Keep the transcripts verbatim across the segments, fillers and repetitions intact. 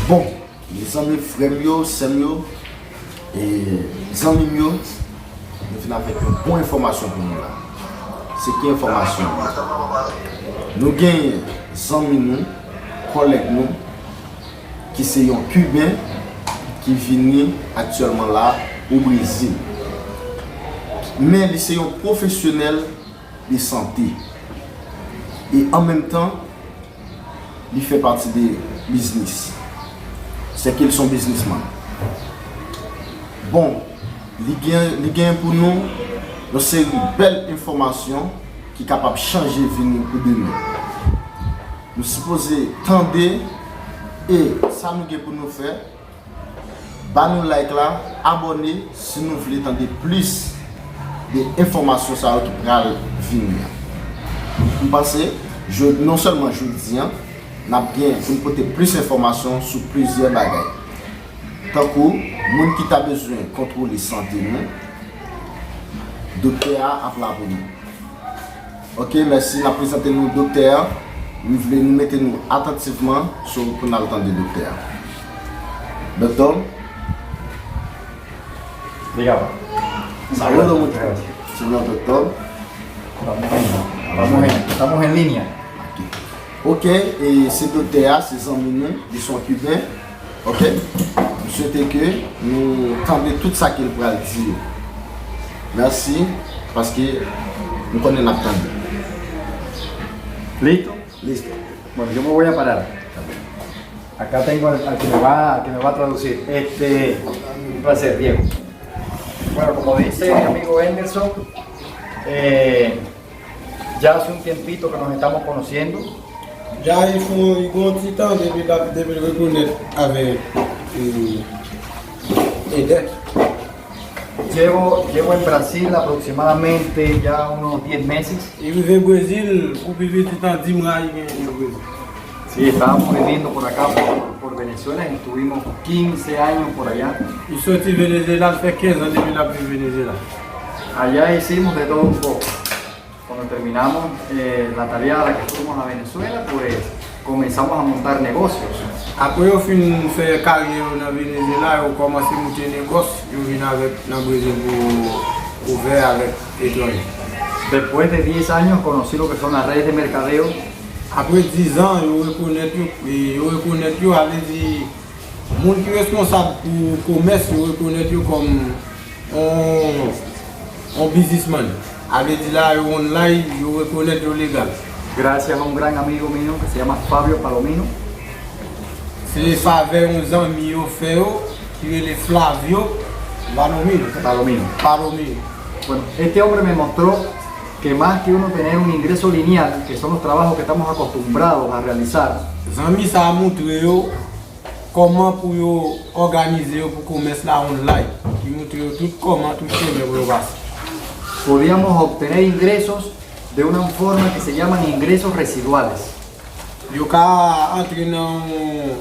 Bon, mezanmi, frè m yo, sè m yo, e zanmi m yo, nou vin avèk yon bon enfòmasyon pou nou la. Se ki enfòmasyon? Nou genyen zanmi nou, kòlèg nou, ki se yon Kiben ki vini aktyèlman la o Brezil. Men li se yon pwofesyonèl de sante. E an menm tan, li fè pati de biznis. Sèke l se yon biznismann. Bon, li gen, li gen pou nou yon seri bèl enfòmasyon ki kapab chanje vi nou pou demen. Nou sipoze tande e sa nou gen pou nou fè, ba nou like la, abòne si nou vle tande plis de enfòmasyon sa yo ki pral vini an. M panse, jodi, non sèlman jodi an, n ap gen pou n pote plis enfòmasyon sou plizyè bagay. Tankou, moun ki ta bezwen kontwole sante nou, doktè a ap la pou nou. Ok, mèsi. N ap prezante nou doktè a. M vle nou mete nou atantivman sou pou n al tande doktè a. Doktè, Diga. Saludo mucho. Señor doctor. Estamos en, estamos en, estamos en línea. Ok. Ok, e se doktè a, se zanmi nou, li se yon Kiben. Ok? M swete ke nou tande tout sa ke l pral di yo. Mèsi, paske m konnen n ap tande. Listo? Listo. Bueno, yo me voy a parar. Acá tengo al, al que me va, al que me va a traducir. Este, un placer, Diego. Bueno, como dice mi amigo Henderson, eh, ya hace un tiempito que nos estamos conociendo. Ya li fè yon, li gen yon ti tan depi l ap, depi l rekonèt avèk, eh, Eder. Llevo, llevo en Brasil aproximadamente ya unos diez meses. Li rive Brezil, pou pi piti tan, dis mwa li gen, li Brezil. Sí, estábamos viviendo por acá, por, por Venezuela, y estuvimos quince años por allá. Li soti Venezuela, l fè kenz an depi l ap viv Venezuela. Allá hicimos de todo un poco. Cuando terminamos, eh, la tarea a la que fuimos a Venezuela, pues comenzamos a montar negocios. Apre yo fin fè karyè yo nan Venezuela, yo kòmanse moute negòs, yo vin avèk nan Brezil pou ouvè avèk etranje. Después de diez años conocí lo que son las redes de mercadeo. Apre dis an, yo rekonèt yo, e yo rekonèt yo, sa vle di, moun ki reskonsab pou komès, yo rekonèt yo kòm yon, yon biznismann. Sa vle di la, yo online, yo rekonèt yo legal. Gracias a un gran amigo mío que se llama Fabio Palomino. Se favè yon zanmi yo fè yo, ki rele Flavio Palomino. Palomino. Palomino. Bueno, este hombre me mostró que más que uno tener un ingreso lineal, que son los trabajos que estamos acostumbrados a realizar. Zanmi sa a montre yo kòman pou yo òganize yo pou komès la online, ki montre yo tout kòman, tout chemen pou yo pase. Podíamos obtener ingresos de una forma que se llaman ingresos residuales. Yo ka antre nan yon,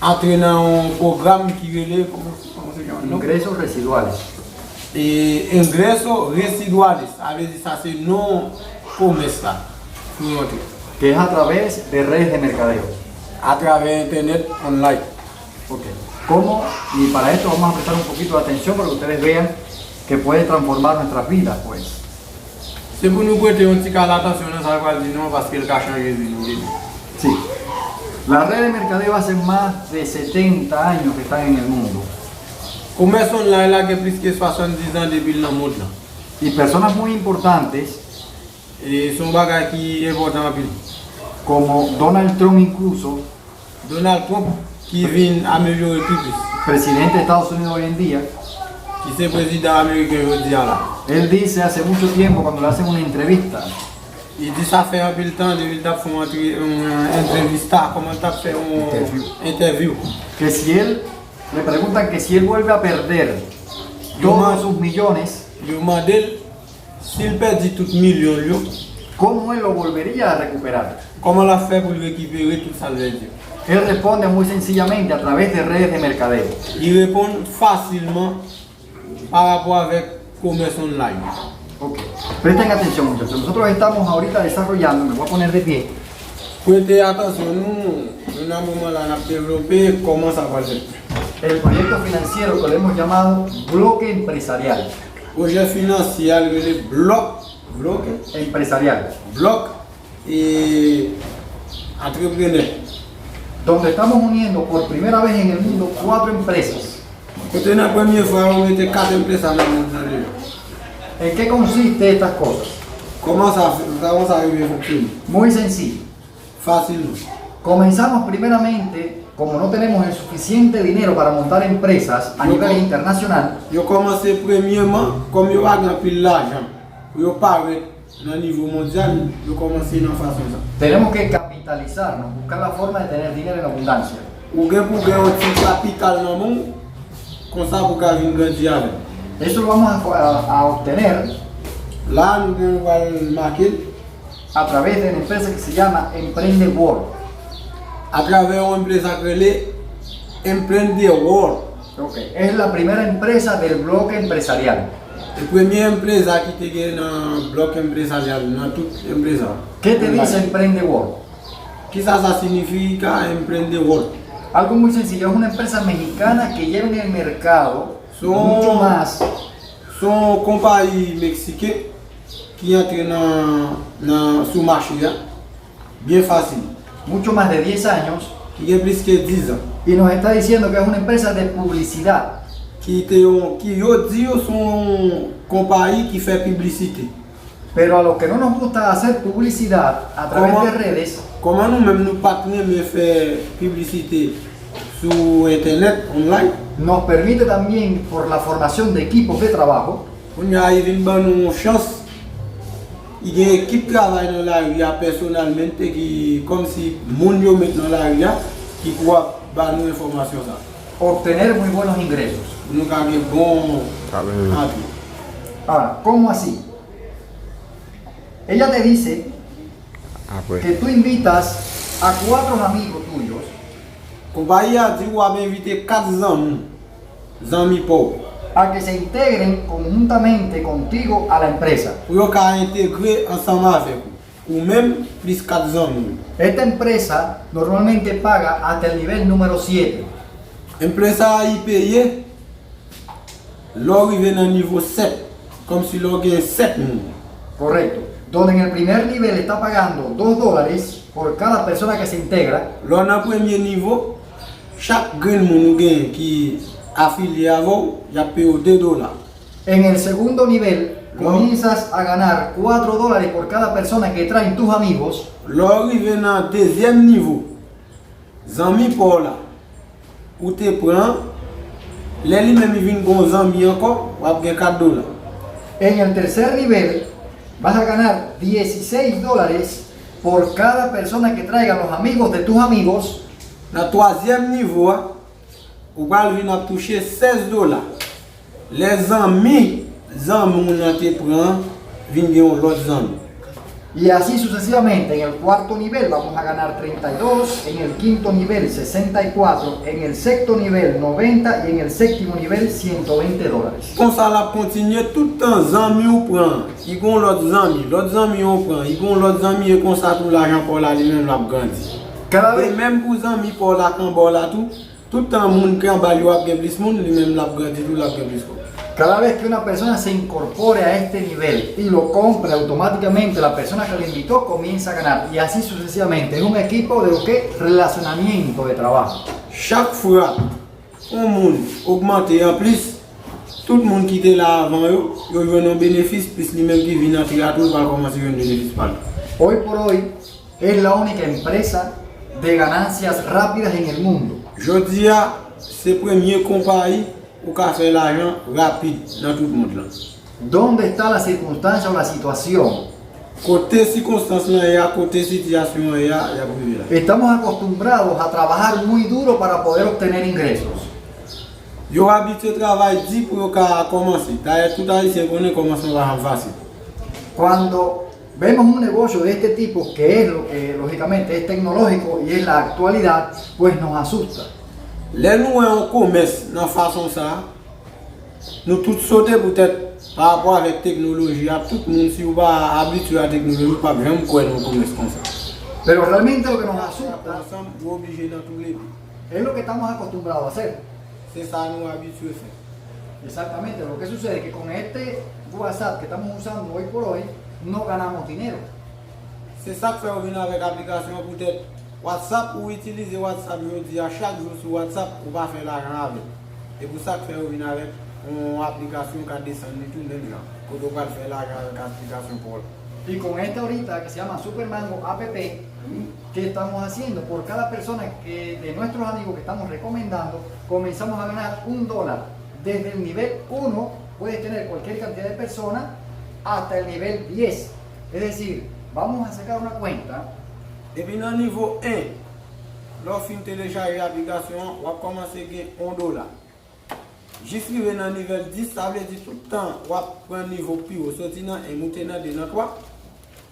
antre nan yon pwogram ki rele, kòman, kòman se rele non? Ingresos residuales. E ingreso residuales, sa vle di sa se non komès la pou yo antre. Que es a través de redes de mercadeo. Atravè entènèt, online. Ok. ¿Cómo? Y para esto vamos a prestar un poquito de atención para que ustedes vean que puede transformar nuestras vidas, pues. Se pou nou prete yon ti kal atansyon nan sa l pral di nou an, paske l ka chanje vi nou demen. Sí. Las redes de mercadeo hacen más de setenta años que están en el mundo. Komès online la gen plis ke swasanndiz an depi l nan mond lan. Y personas muy importantes, e se yon bagay ki enpòtan anpil. Como Donald Trump incluso, Donald Trump, ki vin amelyore pi plis. Presidente de Estados Unidos hoy en día, Ki se prezidan ameriken jodi a la. Él dice hace mucho tiempo cuando le hacen una entrevista. Li di sa fè anpil tan depi l t ap fè yon antre-, yon entrevista, kòman l t ap fè yon entèvyou. Que si él, le preguntan que si él vuelve a perder todos sus millones, yo mande l si l pèdi tout milyon l yo, ¿cómo él lo volvería a recuperar? Kòman l ap fè pou l rekipere tout sa l pèdi yo? Él responde muy sencillamente a través de redes de mercadeo. Li reponn fasilman pa rapò avèk komès online. Ok. Presten atención, muchachos. Nosotros estamos ahorita desarrollando, me voy a poner de pie, Prete atansyon nou, nou nan moman la n ap devlope kòman sa pral fèt. El proyecto financiero que lo hemos llamado bloque empresarial. Pwojè finansyè a l rele blòk, bloke, Empresarial. Blòk e antreprenè. Donde estamos uniendo por primera vez en el mundo cuatro empresas. Kote nan premye fwa yo mete kat enpresa nan mond nan deyò. ¿En qué consiste estas cosas? Kòman sa, kòman sa rive fonksyone? Muy sencillo. Fasilman. Comenzamos primeramente, como no tenemos el suficiente dinero para montar empresas a nivel internacional, Yo kòmanse premyeman, kòm yo pa gen anpil lajan pou yo parèt nan nivo mondyal, yo kòmanse nan fason sa. Tenemos que capitalizarnos, buscar la forma de tener dinero en abundancia. Ou gen pou gen yon ti kapital nan men w, konsa pou ka vin grandi avè l. Eso lo vamos a, a- a obtener La nou gen pral make l a través de una empresa que se llama Emprende World. Atravè yon enpresa k rele Emprende World. Ok, es la primera empresa del bloque empresarial. E premye enpresa ki te gen nan blòk enpresaryal, nan tout enpresa. ¿Qué te dice Emprende World? Kisa sa siyifi ka Emprende World? Algo muy sencillo, es una empresa mexicana que lleva en el mercado mucho más. Se yon konpayi meksiken ki antre nan, nan sou mache a byen fasil. Mucho más de diez años. Ki gen plis ke diz an. Y nos está diciendo que es una empresa de publicidad. Ki te yon, ki yo di yo se yon konpayi ki fè piblisite. Pero a los que no nos gusta hacer publicidad a través de redes, Kòman nou menm nou pa t renmen fè piblisite sou entènèt, online? Nos permite también por la formación de equipos de trabajo. Kounye a, li vin ban nou yon chans. Li gen ekip travay nan lari a pèsonalmente ki kòmsi moun yo met nan lari a ki pou ap ba nou enfòmasyon sa. Obtener muy buenos ingresos. Pou nou ka gen bon antre. Ahora, ¿cómo así? Ella te dice que tú invitas a cuatro amigos tuyos. Konpayi a di w ap envite kat zanmi, zanmi pa w. A que se integren conjuntamente contigo a la empresa. Pou yo ka entegre ansanm avèk ou. Ou menm plis kat zanmi w. Esta empresa normalmente paga hasta el nivel número siete. Enpresa a, li peye lè w rive nan nivo sèt, kòmsi lè w gen sèt moun. Correcto. Donde en el primer nivel está pagando dos dólares por cada persona que se integra. Lè w nan premye nivo, chak grenn moun ou gen ki afilye avè w, y ap peye w de dola. En el segundo nivel, comienzas a ganar cuatro dólares por cada persona que traen tus amigos. Lè w rive nan dezyèm nivo, zanmi pa w la, ou te pran, lè li menm li vin gen yon zanmi ankò, w ap gen kat dola. En el tercer nivel, vas a ganar dieciséis dólares por cada persona que traigan los amigos de tus amigos. Nan twazyèm nivo a, ou pral vin ap touche sèz dola. Lè zanmi, zanmi w nan te pran, vin gen yon lòt zanmi. Y así sucesivamente, en el cuarto nivel vamos a ganar treinta y dos, en el quinto nivel sesenta y cuatro, en el sexto nivel noventa y en el séptimo nivel ciento veinte dólares. Konsa l ap kontinye tout tan zanmi w pran, li gen yon lòt zanmi, lòt zanmi w pran, li gen yon lòt zanmi e konsa tou lajan pa w la li menm l ap grandi. Cada E vez, menm pou zanmi pa w la k anba w la tou, tout tan moun k anba l yo ap gen plis moun, li menm l ap grandi tou, l ap gen plis kòb. Cada vez que una persona se incorpore a este nivel y lo compre, automáticamente la persona que lo invitó comienza a ganar. Y así sucesivamente. Es un equipo de lo que es relacionamiento de trabajo. Chak fwa yon moun ogmante an plis, tout moun ki te la avan yo, yo jwenn yon benefis, plis li menm ki vin antre a tou, l pral kòmanse jwenn benefis pa l. Hoy por hoy es la única empresa de ganancias rápidas en el mundo. Jodi a, se premye konpayi ou ka fè lajan rapid nan tout mond lan. ¿Dónde está la circunstancia o la situación? Kote sikonstans lan ye a, kote sitiyasyon an ye a, y ap rive la. Estamos acostumbrados a trabajar muy duro para poder obtener ingresos. Yo abitye travay di pou yo ka kòmanse. Dayè, tout Ayisyen konnen kòmansman pa janm fasil. Cuando vemos un negocio de este tipo, que es lo que lógicamente es tecnológico y es la actualidad, pues nos asusta. Lè nou wè yon komès nan fason sa a, nou tout sote poutèt pa rapò avèk teknoloji a, tout moun, si w pa abitye a teknoloji, ou p ap janm kwè nan yon komès konsa. Pero realmente lo que nos asusta ansanm, ou oblije nan tou le de. Es lo que estamos acostumbrados a hacer. Se sa nou abitye fè. Exactamente, lo que sucede es que con este WhatsApp que estamos usando hoy por hoy, no ganamos dinero. Se sa k fè yo vin avèk aplikasyon an poutèt WhatsApp, ou itilize WhatsApp jodi a, chak jou sou WhatsApp, ou pa fè lajan avè l. Se pou sa k fè yo vin avèk yon aplikasyon ka desann li tou menm jan, kote w pral fè lajan avèk aplikasyon pa w la. Y con esta ahorita que se llama Supermango app, que estamos haciendo por cada persona que, de nuestros amigos que estamos recomendando, comenzamos a ganar un dólar. Desde el nivel uno puedes tener cualquier cantidad de personas hasta el nivel diez. Es decir, vamos a sacar una cuenta. Depi nan nivo en, lè w fin telechaje aplikasyon an, w ap kòmanse gen yon dola. Jis rive nan nivel dis, sa vle di tout tan w ap pran nivo pi wo, soti nan en, moute nan de, nan twa,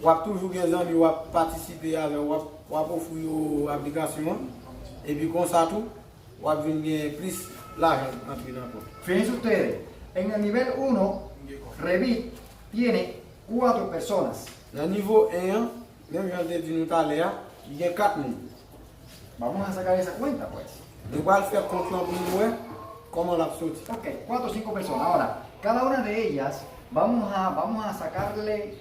w ap toujou gen zanmi w ap patisipe avè w, w ap, w ap ofri yo aplikasyon an. Epi konsa tou, w ap vin gen plis lajan antre nan kont. Fíjense ustedes, en el nivel uno, Revit tiene cuatro personas. Nan nivo en an, menm jan l te di nou talè a, li gen kat moun. Vamos a sacar esa cuenta, pues. Nou pral fè kont lan pou nou wè kòman l ap soti. Ok, cuatro o cinco personas. Ahora, cada una de ellas, vamos a, vamos a sacarle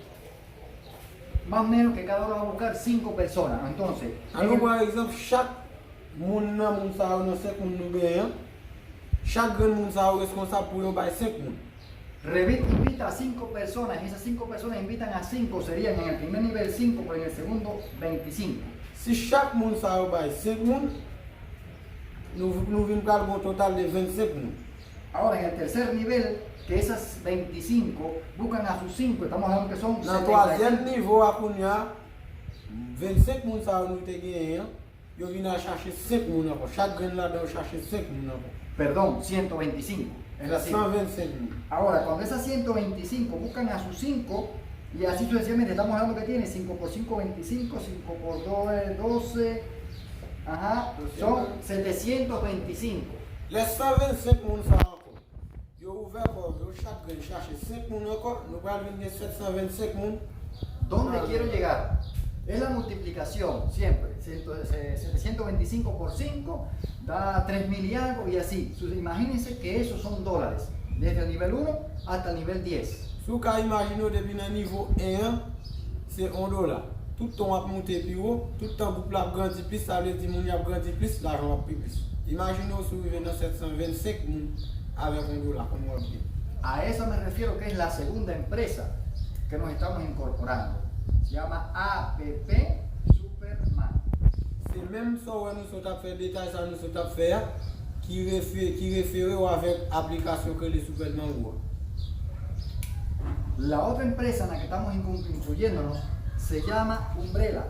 más o menos que cada uno va a buscar cinco personas. Entonces, ann nou pran egzanp, chak moun nan moun sa yo, nan senk moun nou genyen an, chak grenn moun sa yo reskonsab pou yo bay senk moun. Revit invita a cinco personas, y esas cinco personas invitan a cinco, serían en el primer nivel cinco, pero en el segundo veinticinco. Si chak moun sa yo bay senk moun, nou, nou vin pral gen yon total de vennsenk moun. Ahora, en el tercer nivel, que esas veinticinco buscan a sus cinco, estamos hablando que son setenta y cinco. Nan twazyèm nivo a kounye a, vennsenk moun sa yo nou te genyen an, yo vin al chache senk moun ankò. Chak grenn ladan yo chache senk moun ankò. Perdón, ciento veinticinco. Es así. San vennsenk moun. Ahora, cuando esas ciento veinticinco buscan a sus cinco, y así sucesivamente, estamos hablando que tiene cinco por cinco, veinticinco, cinco por dos, doce, ajá, son setecientos veinticinco. Lè san vennsenk moun sa ankò, yo ouvè kò yo, chak grenn chache senk moun ankò, nou pral vin gen sèt san vennsenk moun. ¿Dónde quiero llegar? Es la multiplicación, siempre. Ciento, eh, setecientos veinticinco por cinco da tres mil y algo, y así. Su-, imagínense que esos son dólares, desde el nivel uno hasta el nivel diez. Si w ka imajine w, depi nan nivo en an, se yon dola. Tout tan w ap moute pi wo, tout tan gwoup la ap grandi plis, sa vle di moun y ap grandi plis, lajan w ap pi plis. Imajine w si w rive nan sèt san vennsenk moun avèk yon dola, kòman w ap ye? A eso me refiero, que es la segunda empresa que nos estamos incorporando. Se llama A P P Superman. Se menm sa w wè nou sot ap fè, detay sa nou sot ap fè a, ki refe-, ki refere w avèk aplikasyon k rele Supermango a. La otra empresa en la que estamos inclu-, incluyéndonos se llama Umbrella.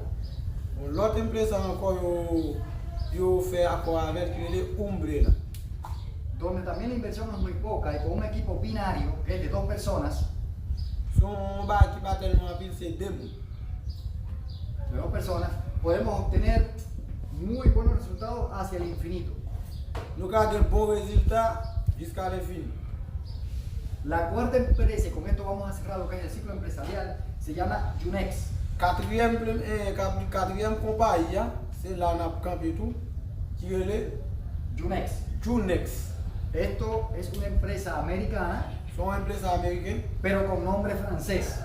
Yon lòt empresa ankò yo, yo fè akò avè l ki rele Umbrella. Donde también la inversión es muy poca y con un equipo binario, que es de dos personas, se yon bagay ki pa tèlman anpil, se de moun. De dos personas, podemos obtener muy buenos resultados hacia el infinito. Nou ka gen bon rezilta jiska lenfini. La cuarta empresa, y con esto vamos a cerrar lo que es el ciclo empresarial, se llama Junex. Katriyèm, eh, kat-, katriyèm konpayi a, se la n ap kanpe tou, ki rele Junex. Junex. Esto es una empresa americana, se yon empresa ameriken, pero con nombre francés.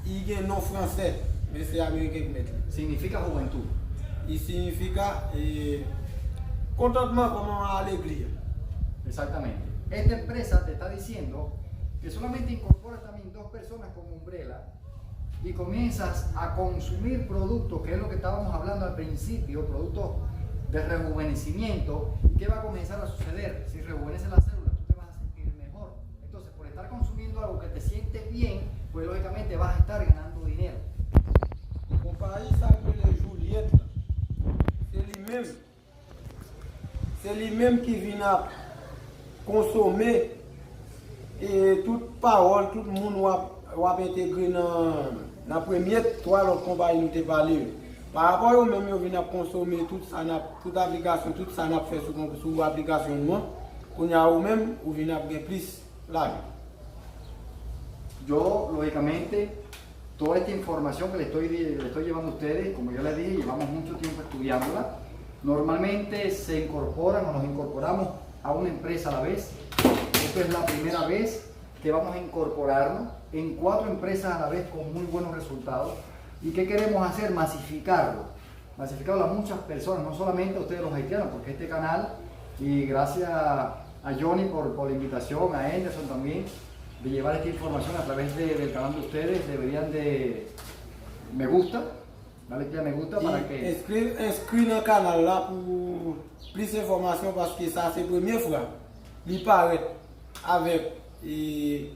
Li gen non fransè, men se ameriken ki mete li. Significa juventud. Li signifika, eh, kontantman, kòman alegria. Exactamente. Esta empresa te está diciendo que solamente incorpora también dos personas como Umbrella y comienzas a consumir productos, que es lo que estábamos hablando al principio, productos de rejuvenecimiento, ¿y qué va a comenzar a suceder? Si rejuvenece la célula, tú te vas a sentir mejor. Entonces, por estar consumiendo algo que te siente bien, pues lógicamente vas a estar ganando dinero. Konpayi sa k rele Juliet la, se li menm, se li menm ki vin ap konsome, e, tout pawòl, tout moun w ap, w ap entegre nan, nan premye twa lòt konpayi nou te pale yo. Pa rapò yo menm, yo vin ap konsome tout sa n ap, tout aplikasyon, tout sa n ap fè sou, sou aplikasyon nou an. Kounye a, ou menm, ou vin ap gen plis lajan. Yo, lógicamente, Toda esta información que le estoy, le estoy llevando a ustedes, como yo les dije, llevamos mucho tiempo estudiándola. Normalmente se incorporan o nos incorporamos a una empresa a la vez. Esta es la primera vez que vamos a incorporarnos en cuatro empresas a la vez con muy buenos resultados. ¿Y qué queremos hacer? Masificarlo. Masificarlo a muchas personas, no solamente a ustedes los haitianos, porque este canal, y gracias a Johnny por, por la invitación, a Anderson también, de llevar esta información a través de, del canal de ustedes, deberían de me gusta, darle clic a me gusta para que... Enskri, enskri nan kanal la pou plis enfòmasyon, paske sa se premye fwa li parèt avèk, e,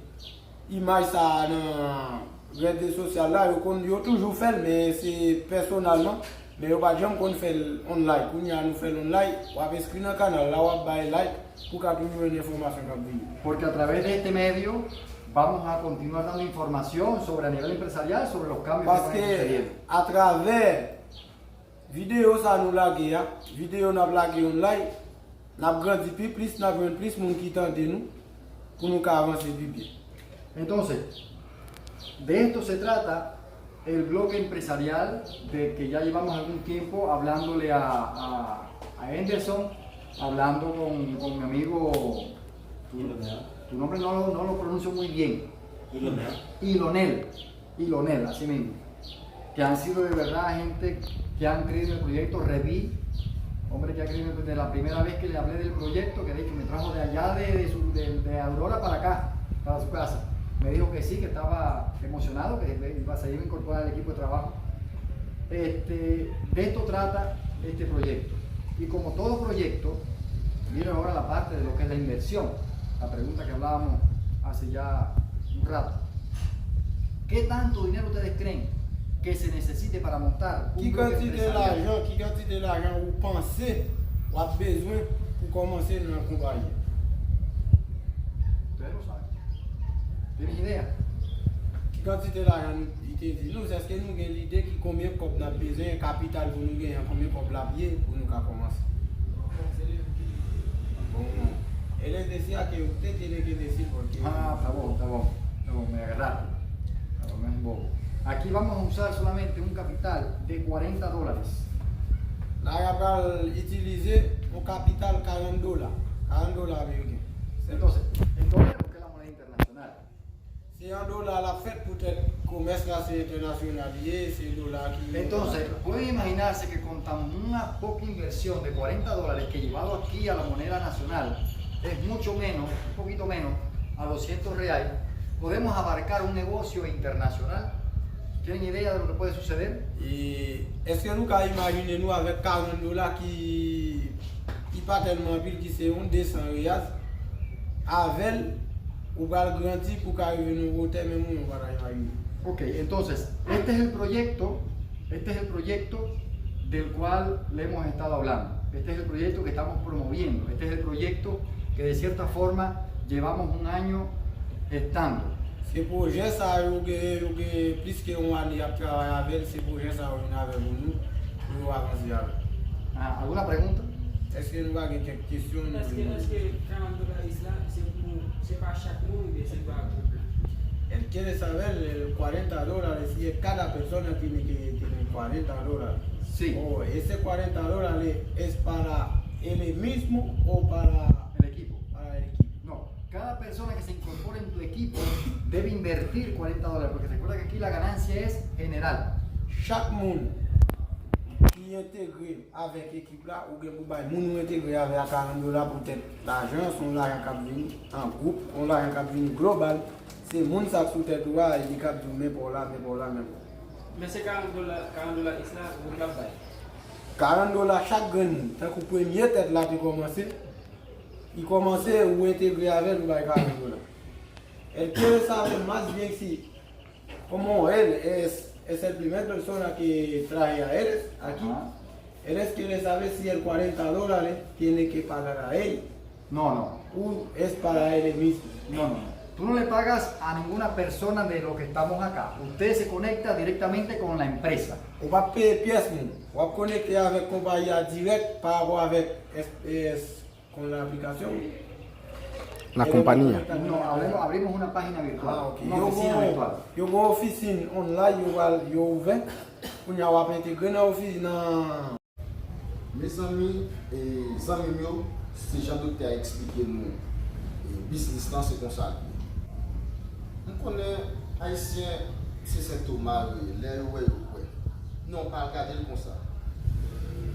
imaj sa a nan rezo sosyal la. Yo konn, yo toujou fè l, men se pèsonèlman. Men yo pa t janm konn fè l online. Kounye a nou fè l online, w ap enskri nan kanal la, w ap bay like pou w ka toujou jwenn enfòmasyon k ap vini. Porque a través de este medio vamos a continuar dando información sobre a nivel empresarial sobre los cambios que están sucediendo. Paske atravè videyo sa nou lage a, videyo n ap lage online, n ap grandi pi plis, n ap jwenn plis moun ki tande nou, pou nou ka avanse pi byen. Entonces, de esto se trata el bloque empresarial de que ya llevamos algún tiempo hablándole a, a, a Anderson, hablando con, con mi amigo, tu, tu nombre no, lo- no lo pronuncio muy bien. Ilonel. Ilonel. Ilonel, así mismo, que han sido de verdad gente que han creído en el proyecto. Reví, hombre que ha creído en el proyecto, de la primera vez que le hablé del proyecto, que de hecho me trajo de allá de, de, su, de, de Aurora para acá, para su casa. Me dijo que sí, que estaba emocionado, que iba, se iba a incorporar al equipo de trabajo. Este, de esto trata este proyecto. Y como todo proyecto, viene ahora la parte de lo que es la inversión, la pregunta que hablábamos hace ya un rato. ¿Qué tanto dinero ustedes creen que se necesite para montar un bloque empresarial? Ki kantite lajan, ki kantite lajan ou panse w ap bezwen pou kòmanse nan konpayi? Ustedes lo saben. ¿Tienen idea? Ki kantite lajan nou, li te di nou, èske nou gen lide ki konbyen kòb n ap bezwen, kapital pou nou genyen, konbyen kòb l ap ye pou nou ka kòmanse? Bon, él es decía que usted tiene que decir porque... Ah, está bon, está bon. Está bon, me agarraste. Está bon, me embobo. Aquí vamos a usar solamente un capital de cuarenta dólares. La y a pral itilize yon kapital karant dola. Karant dola ameriken. Entonces, el dólar, porque la moneda internacional. Se an dola l ap fèt, poutèt komès la se entènasyonal li ye, se dola ki... Entonces, pueden imaginarse que con tan una poca inversión de cuarenta dólares que llevado aquí a la moneda nacional, es mucho menos, un poquito menos, a doscientos reales, podemos abarcar un negocio internacional. ¿Tienen idea de lo que puede suceder? E èske nou ka imajine nou avèk karant dola ki, ki pa tèlman anpil, ki se yon de san reyal, avè l, ou pral grandi pou ka rive nan yon wotè menm ou menm ou pa ta imajine. Ok, entonces, este es el proyecto, este es el proyecto del cual le hemos estado hablando. Este es el proyecto que estamos promoviendo. Este es el proyecto que de cierta forma llevamos un año gestando. Se pwojè sa yo gen, yo gen plis ke yon ane y ap travay avè l, se pwojè sa yo vin avè pou nou, pou yo avanse avè l. Ah, alguna pregunta? Èske nou pa gen kèk kesyon nou... Èske, èske karant dola is la, se pou, se pa chak moun oubyen se pa gwoup la? Él quiere saber, eh, cuarenta dólares, si es cada persona tiene que tener cuarenta dólares. Sí. Oh, ese cuarenta dólares es para él mismo o para... El equipo. Para el equipo. No, cada persona que se incorpore en tu equipo debe invertir cuarenta dólares, porque recuerda que aquí la ganancia es general. Chak moun ki entegre avèk ekip la, ou gen pou bay moun ou entegre avè a karant dola poutèt lajan an, se yon lajan k ap vini an gwoup, yon lajan k ap vini global. Se moun sa k sou tèt ou a, li k ap di w men pa w la, men pa w la, men pa w la. Men se karant dola, karant dola is la, gwoup la ap bay. Karant dola chak grenn moun. Tankou premye tèt la te kòmanse, li kòmanse, ou entegre avè l, ou bay karant dola. Él quiere saber más bien si, como él es, es el primer persona que trae a él aquí, ajá, él es quiere saber si el cuarenta dólares tiene que pagar a él. No, no. O es para él mismo. No, no, no. Tú no le pagas a ninguna persona de lo que estamos acá. Usted se conecta directamente con la empresa. Ou p ap peye pyès moun. W ap konekte avèk konpayi a dirèk pa rapò avèk S P S, kon aplikasyon. La compañía. No, hablemos, hablemos una página virtual. Ah, ok. Una oficina virtual. Yo gen ofisin online, yo pral, yo ouvè. Kounye a w ap entegre nan ofisin nan. Mezanmi, e, zanmi m yo, se jan doktè a eksplike nou, e, biznis lan se konsa l ye. M konnen Ayisyen se sentoma yo ye, lè yo wè yo kwè. Non, pa al gade l konsa.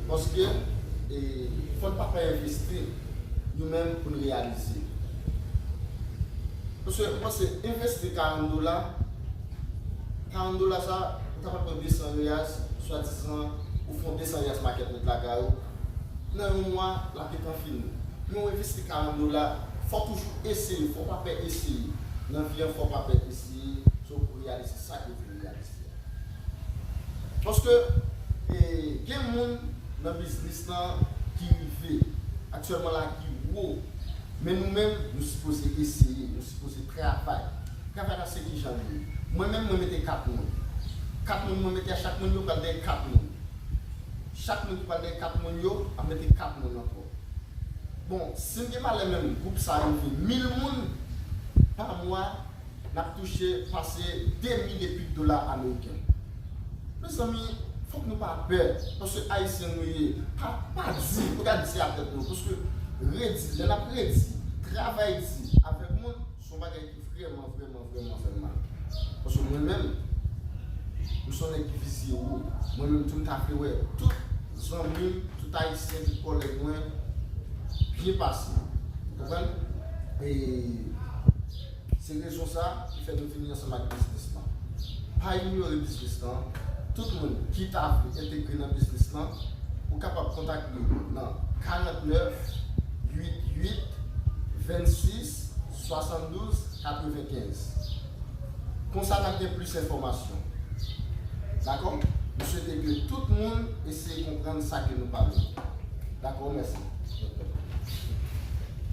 Paske, e, fò n pa pè envesti, nou menm pou n reyalize. Paske, mwen se envesti karant dola, karant dola sa, ou kapab pran de san reais, swadizan, ou fè yon de san reais market net lakay ou. Nan yon mwa, l ap gentan fini. Men w envesti karant dola, fò w toujou eseye, fò w pa pè eseye. Nan vi an, fò w pa pè eseye, se w pou reyalize sa ke w vle reyalize. Paske, e, gen moun nan biznis lan ki rive aktyèlman la ki wo. Men nou menm, nou sipoze eseye, nou sipoze travay. Travay la se kijan l ye. Mwen menm, mwen mete kat moun. Kat moun mwen mete a, chak moun yo pral dèyè kat moun. Chak moun ki pral dèyè kat moun yo ap mete kat moun ankò. Bon, si m gen malè menm, gwoup sa rive mil moun pa mwa, n ap touche pase de mil epi dola ameriken. Mezanmi, fòk nou pa pè, paske Ayisyen nou ye. Pa, pa di, nou ka di se a tèt nou, paske redi, lè n ap redi, travay di avèk moun, se yon bagay ki vrèman, vrèman, vrèman fè m mal. Paske mwen menm, m se yon nèg ki vizye wo. Mwen menm tou, m ta vle wè tout zanmi m, tout Ayisyen, tout kòlèg mwen byen pase. Ou konprann? E Se rezon sa ki fè nou vini ansanm ak biznis lan. Pa inyore biznis lan. Tout moun ki ta vle entegre nan biznis lan, ou kapab kontakte nou nan karant nèf, uit uit, vennsis, swasanndouz, katrevenkenz. Konsa n ap gen plis enfòmasyon. Dakò? M swete ke tout moun eseye konprann sa ke nou pale. Dakò, mèsi.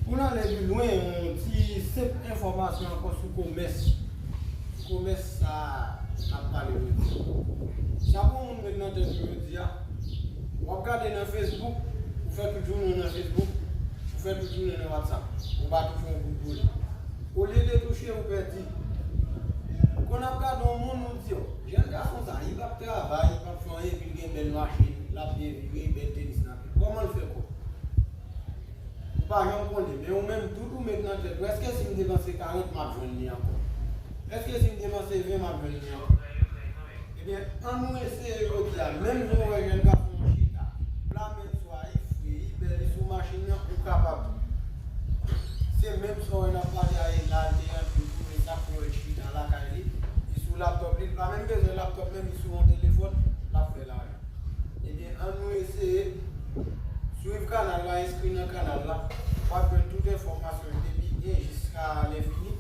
Pou n ale pi lwen, yon ti senp enfòmasyon ankò sou komès. Sou komès sa n ap pale jodi a. Sa pou yon moun met nan tèt ou jodi a, w ap gade nan Facebook, ou fè tout jounen w nan Facebook, ou fè tout jounen w nan WhatsApp, ou pa touche yon goud pou li. Olye de touche, ou pèdi. Kon ap gade yon moun, ou di, "O, jèn gason sa, li p ap travay, li p ap fè anyen, epi l gen bèl machin, l ap byen vive, bèl tenis nan pye. Kòman l fè kòb?" Ou pa janm konnen, men ou menm tout ou met nan tèt ou, "Èske si m depanse karant, m ap jwenn li ankò? Èske si m depanse ven, m ap jwenn li ankò?" Ebyen, ann nou eseye jodi a, menm jan w wè jèn gason an chita, pla men l sou a, li fre, li bèl, li sou machin nan, ou kapab tou. Se menm sa w wè n ap pale a, e la, l te rantre, l tounen sa pou wè l chita lakay li, li sou laptòp li, li pa menm bezwen laptòp menm, li sou yon telefòn, l ap fè lajan. Ebyen, ann nou eseye swiv kanal la, enskri nan kanal la. W ap jwenn tout enfòmasyon depi en jiska lenfini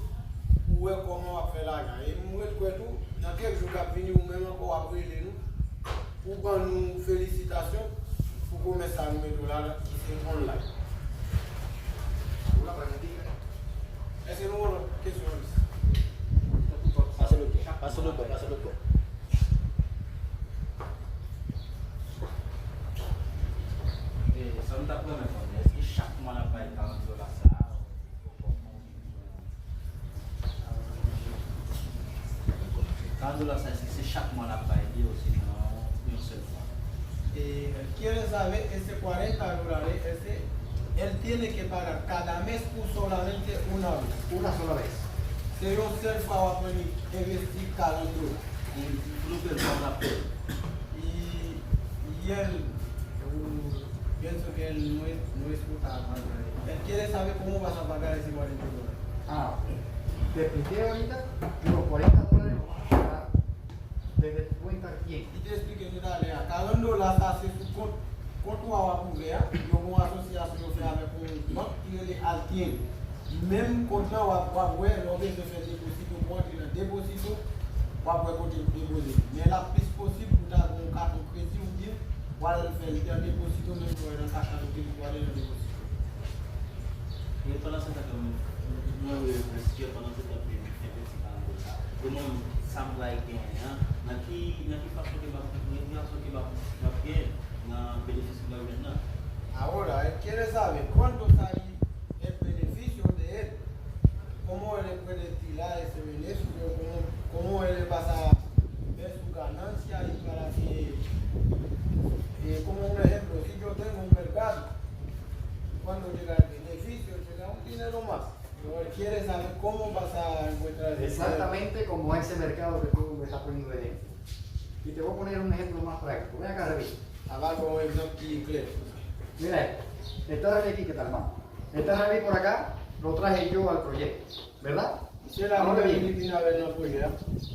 pou wè kòman w ap fè lajan. E m ret kwè tou, nan kèk jou k ap vini, ou menm ankò w ap rele nou pou ban nou felisitasyon pou komès sa nou mete w la, ki se online. Èske nou gen lòt kesyon, Lis? Pase lòt bò, pase lòt bò, pase lòt bò. E, sa m t ap renmen konnen, èske chak mwa n ap bay karant dola sa a, ou kòman? Karant dola sa, èske se chak mwa n ap bay li, osinon yon sèl fwa? Eh, ¿quieres saber ese cuarenta dólares, ese, él tiene que pagar cada mes u solamente una vez? Una sola vez. Se yon sèl fwa w ap annik envesti karant dola. E pou nou pèdi sa, n ap pèdi. Y, y él, uh, pienso que él no es, no escucha más. Él quiere saber cómo vas a pagar ese cuarenta dólares. Ah, ok. Te expliqué ahorita, los cuarenta dólares lo vas a pagar desde tu cuenta quién. Li te eksplike nou talè a, karant dola sa se sou kont, kont ou a w ap ouvè a, yo gen yon asosyasyon yo fè avèk yon bank ki rele Altieri. Menm kont lan w ap, w ap wè, lè w bezwen fè deposito, pou w antre nan deposito, w ap wè kote pou depoze. Men l ap plis posib pou w ta gen yon katon kredi oubyen w al fè l nan deposito, menm jan w wè nan Cash App ou te di pou w ale nan deposito. Men pandan se tan ke m, mwen, mwen, mwen, pandan se tan ke m envesti nan goud la, yo ban m sa m pral genyen an, nan ki, nan ki fason ke m ap, nan ki fason ke m ap, m ap genyen nan benefis ke m ap jwenn nan. Ahora, él quiere saber cuánto sale el beneficio de él. ¿Quieres saber cómo vas a encontrar el dinero? Exactamente como ese mercado que tú me estás poniendo de ejemplo. Y te voy a poner un ejemplo más práctico. Ven acá, Revi. Ahora, con un ejemplo claro. Mira esto. Está Revi aquí, ¿qué tal, hermano? Está Revi por acá, lo traje yo al proyecto, ¿verdad? Ahora bien,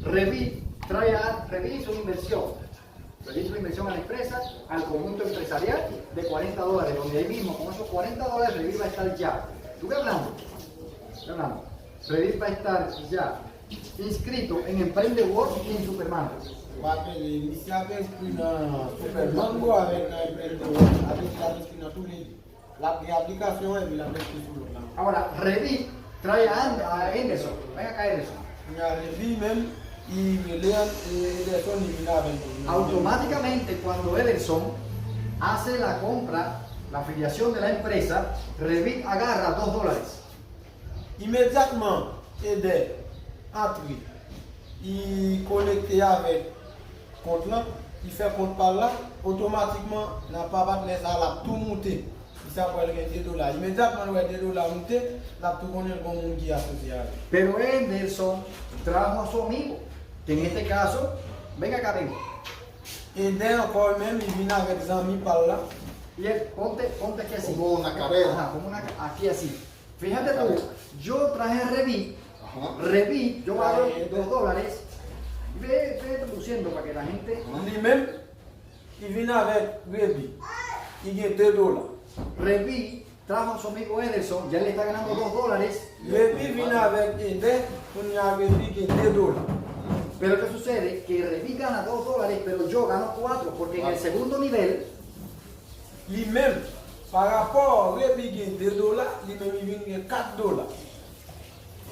Revi trae a, Revi hizo una inversión. Revi hizo una inversión a la empresa, al conjunto empresarial de cuarenta dólares, donde ahí mismo, con esos cuarenta dólares, Revi va a estar ya. ¿Tú qué hablando? ¿Qué hablando? Revi va a estar ya inscrito en Emprende World y en Supermango. Ou apele, misye ap enskri nan Supermango avèk nan Emprende World, avèk li ap enskri nan tou le de. L ap gen aplikasyon epi l ap enskri sou lòt la. Ahora, Revi trae a And-, a Anderson. Ven acá, Anderson. Kounye a Revi menm, li rele An-, e, Ederson, li vin avè l tou. Automáticamente, cuando Ederson hace la compra, la afiliación de la empresa, Revi agarra dos dólares. Imedyatman, Eder antre, li konekte avèk kont lan, li fè kont pa l la, otomatikman, nan pa patnè sa a, l ap tou moute. Misye ap wè l gen de dola. Imedyatman l wè de dola moute, l ap tou konnen l gon moun ki asosye avè l. Pero Anderson trajo a su amigo, que en este caso, venga acá, ven. Eder ankò menm, li vin avèk zanmi pa l la. Y él, ponte, ponte aquí así. Como una cadena. Ajá, como una ca-, aquí así. Fíjate tú, yo traje a Revi. Ajá. Revi, yo pago dos dólares. Ve, ve traduciendo para que la gente. Li menm, li vin avèk Revi. Li gen de dola. Revi trajo a su amigo Ederson, ya le está ganando dos dólares. Revi vin avèk Eder, kounye a Revi gen de dola. Pero ¿qué sucede? Que Revi gana dos dólares, pero yo gano cuatro, porque en el segundo nivel, Li menm, pa rapò Revi gen de dola, li menm li vin gen kat dola.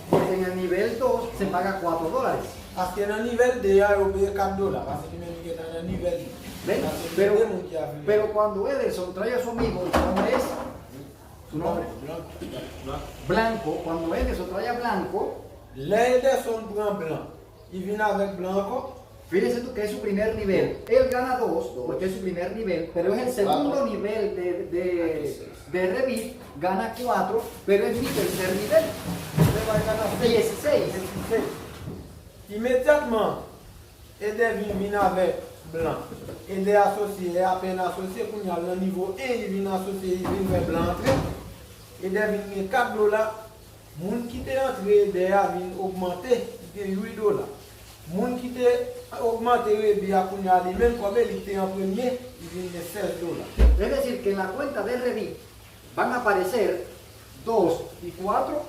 Porque en el nivel dos se paga cuatro dólares. Paske nan nivèl de a, yo peye kat dola. Paske li menm li gentan nan nivèl de. ¿Ven? Paske gen de moun ki afilye. Pero cuando Ederson trae a su amigo, ¿cómo es su nombre? Blanco. Blanco, cuando Ederson trae a Blanco. Lè Ederson pran Blan, li vin avèk Blan ankò. Fíjese tú que es su primer nivel. Él gana dos, porque es su primer nivel, pero es el segundo nivel de, de, de Revi, gana cuatro, pero es mi tercer nivel. Dieciséis. Imedyatman, Eder vin, vin avèk Blan. Eder asosye, e apèn asosye, kounye a nan nivo en, li vin asosye, li vin fè Blan antre. Eder vin gen kat dola. Moun ki te antre Eder a vin ogmante, li gen uit dola. Moun ki te ogmante Revi a kounye a li menm, kòm e li ki te an premye, li vin gen sèz dola. Es decir, que en la cuenta de Revi van a aparecer dos y cuatro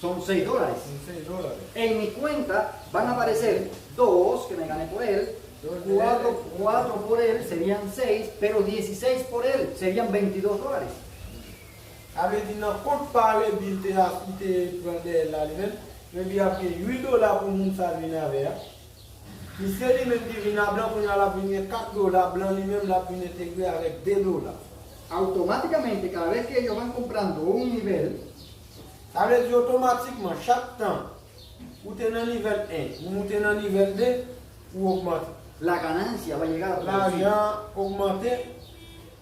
son seis dólares. Son seis dólares. En mi cuenta van a aparecer dos que me gané por él, cuatro, cuatro por él serían seis, pero dieciséis por él serían veintidós dólares. Sa vle di nan kont pa Rebi l te, li te pran dèyè l la li menm, Rebi ap gen uit dola pou moun sa l vin avè a. Misye li menm ki vin a Blan kounye a l ap vin gen kat dola, Blan li menm l ap vin entegre avèk de dola. Automáticamente, cada vez que ellos van comprando un nivel, sa vle di otomatikman chak tan ou te nan nivel en, ou moute nan nivel de, ou ogmante. La ganancia va llegar a producir. Lajan ogmante,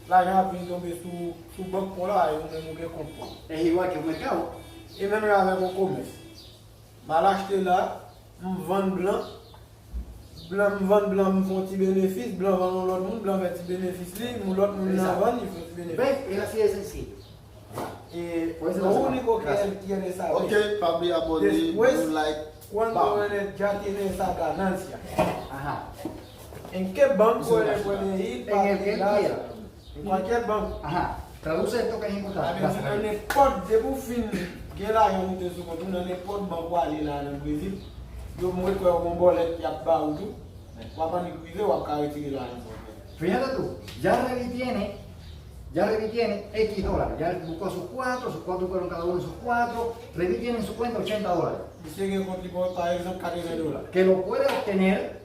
lajan ap vin tonbe sou, sou bank pa w la, e ou menm ou gen kont pa w. Es igual que un mercado. E menm jan avèk yon komès. M al achte la, m vann Blan, Blan, m vann Blan, m fè yon ti benefis, Blan vann yon lòt moun, Blan fè ti benefis li, yon lòt moun nan vann, li fè yon ti benefis. Ven, es así de sencillo. E lo único que él quiere saber es, después, cuando él ya tiene esa ganancia, ¿en qué banco él puede ir para arreglarse? En cualquier banco. Ajá. Traduce esto que es importante. Sa vle di nan nenpòt, depi w fin gen lajan moute sou kont ou, nan nenpòt bank w ale la nan Brezil, yo mwen kwè yon bòlèt y ap ba ou tou. W ap annik rive, w ap ka retire lajan sa w fè. Fíjate tú, ya Rebi tiene, ya Rebi tiene X dólares. Ya él buscó sus cuatro, sus cuatro fueron cada uno de sus cuatro. Rebi tiene en su cuenta ochenta dólares. Misye gen kont li pa, pa egzanp, katreven dola. Que lo puede obtener.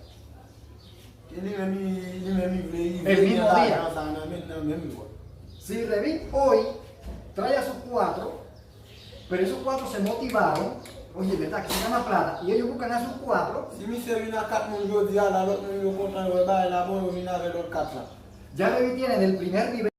E li menm, li, li menm li vle rive gen lajan sa nan men l nan menm jou a. Si Rebi hoy trae a sus cuatro, pero esos cuatro se motivaron, oye, ¿verdad? Que se gana plata, y ellos buscan a sus cuatro. Si misye vin a kat moun jodi a la, lòt moun yo kontan, yo wè bagay la bon, yo vin avè lòt kat la. Ya Rebi tiene del primer nivel.